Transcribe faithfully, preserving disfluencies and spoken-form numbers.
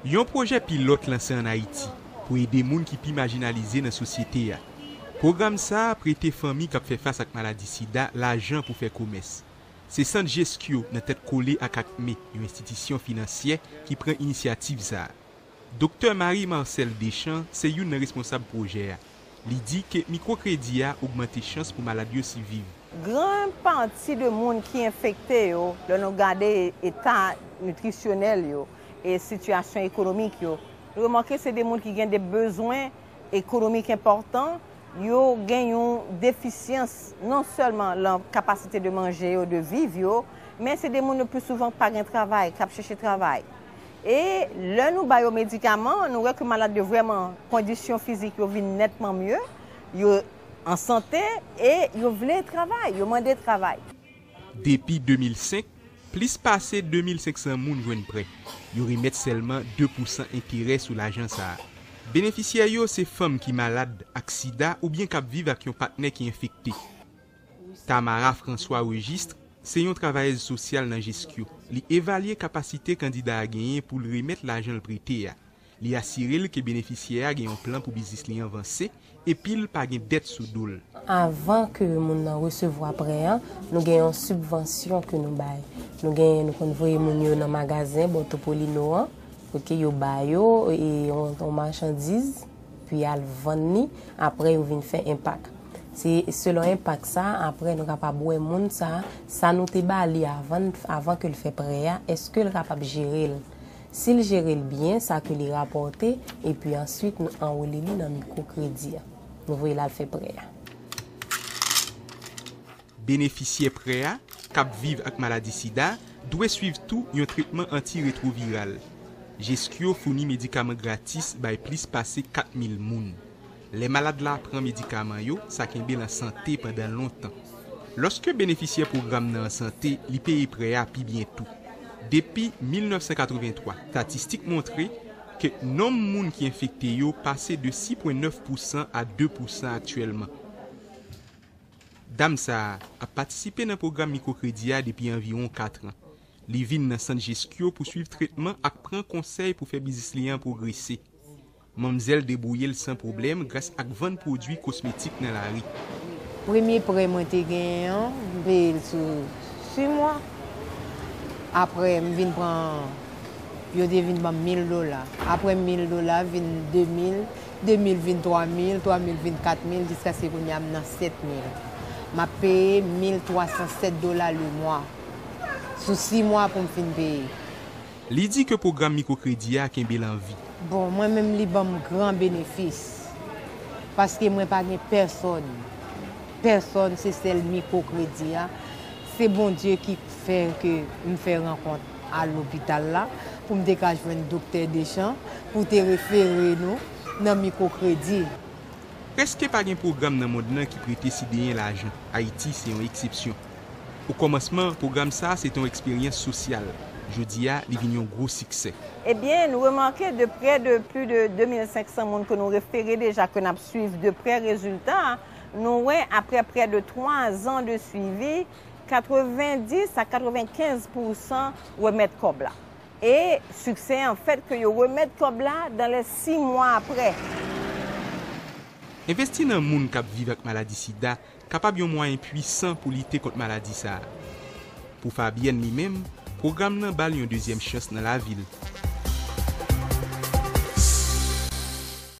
Yon pwojè pilòt lanse ann Ayiti pou ede moun ki pi majinalize nan sosyete a. Pwogram sa a prete fanmi k ap fè fas ak maladi sida lajan pou fè komès. Se Sant Geskyo nan tèt kole ak Akme, yon enstitisyon finansyè ki pran inisyativ sa a. Doktè Marie Marcelle Deschamps se youn nan responsab pwojè a. Li di ke mikwokredi a ogmante chans pou malad yo siviv. Gran pati de moun ki enfekte yo, lè nou gade eta nitrisyonèl yo e sitiyasyon ekonomik yo, nou remake se de moun ki gen de bezwen ekonomik enpòtan, yo gen yon defisyans non sèlman lan kapasite de manje yo, de viv yo, men se de moun le pli souvan k pa gen travay, k ap chèche travay. E lè nou ba yo medikaman, nou wè ke malad yo vrèman, kondisyon fizik yo vin nètman mye, yo an sante e yo vle travay, yo mande travay. Depi de mil senk, plis pase de mil senk san moun jwenn prè. Yo remèt sèlman de pousan enterè sou lajan sa a. Benefisyè yo se fanm ki malad ak sida oubyen k ap viv ak yon patnè ki enfekte. Tamara François Registre se yon travayèz sosyal nan Geskyo. Li evalye kapasite kandida a genyen pou l remèt lajan l prete a. Li asire l ke benefisyè a gen yon plan pou biznis li an vanse, epi l pa gen dèt sou do l. Avan ke moun nan resevwa prè an, nou gen yon sibvansyon ke nou bay. Nou gen, nou konn voye moun yo nan magazen Botopolino an, pou ke yo ba yo, e, yon, yon machandiz, pi al vann li, apre yo vin fè enpak. Se selon enpak sa, apre nou kapab wè moun sa, sa nou te ba li avan, avan ke l fè prè a, èske l kapab jere l? Si l jere l byen, sa ke li rapòte, epi answit nou anwole li nan mikwokredi a. Nou voye l al fè prè a. Benefisyè prè a, k ap viv ak maladi sida, dwe swiv tou yon tretman antiretwoviral. Geskyo founi medikaman gratis bay plis pase kat mil moun. Lè malad la pran medikaman yo, sa kenbe l an sante pandan lontan. Lòske benefisyè pwogram nan an sante, li peye prè a pi byen tou. Depi mil nèf san katrevenntwa, estatistik montre ke nonm moun ki enfekte yo pase de sis pwen nèf pousan a de pousan aktyèlman. Dam sa a ap patisipe nan pwogram mikwokredi a depi anviwon kat an. Li vin nan sant Geskyo pou swiv tretman ak pran konsèy pou fè biznis li an pwogrese. Manmzèl debouye l san pwoblèm gras ak vann pwodui kosmetik nan lari. Premye prè mwen te genyen an, m peye l sou sis mwa. Apre, m vin pran, yo te vin ban m mil dola. Apre mil dola vin de mil, de mil vin twa mil, twa mil vin kat mil, jiskaske kounye a m nan sèt mil. M ap peye mil twa san sèt dola lemwa. Sou sis mwa pou m fin peye. Li di ke pwogram mikwokredi a kenbe l an vi. Bon, mwen menm, li ban m gran benefis. Paske mwen pa gen pèsòn. Pèsòn, se sèl mikwokredi a. Se Bondye ki fè ke m fè rankont a lopital la pou m te ka jwenn Doktè Deschamps pou te refere nou nan mikwokredi. Prèske pa gen pwogram nan mond lan ki prete sideyen lajan. Ayiti se yon eksepsyon. Okòmansman, pwogram sa a se te yon eksperyans sosyal. Jodi a, li vin yon gwo siksè. Ebyen, nou remake de prè de plis de de mil senk san moun ke nou refere deja, ke n ap swiv de prè rezilta, nou wè apre prè de twa zan de swivi, katrevendis a katrevenkenz pousan remèt kòb la. E siksè an fèt ke yo remèt kòb la dan lè sis mwa apre. Envesti nan moun k ap viv ak maladi sida kapab yon mwayen pwisan pou lite kont maladi sa a. Pou Fabienne li menm, pwogram nan ba l yon dezyèm chans nan lavi l.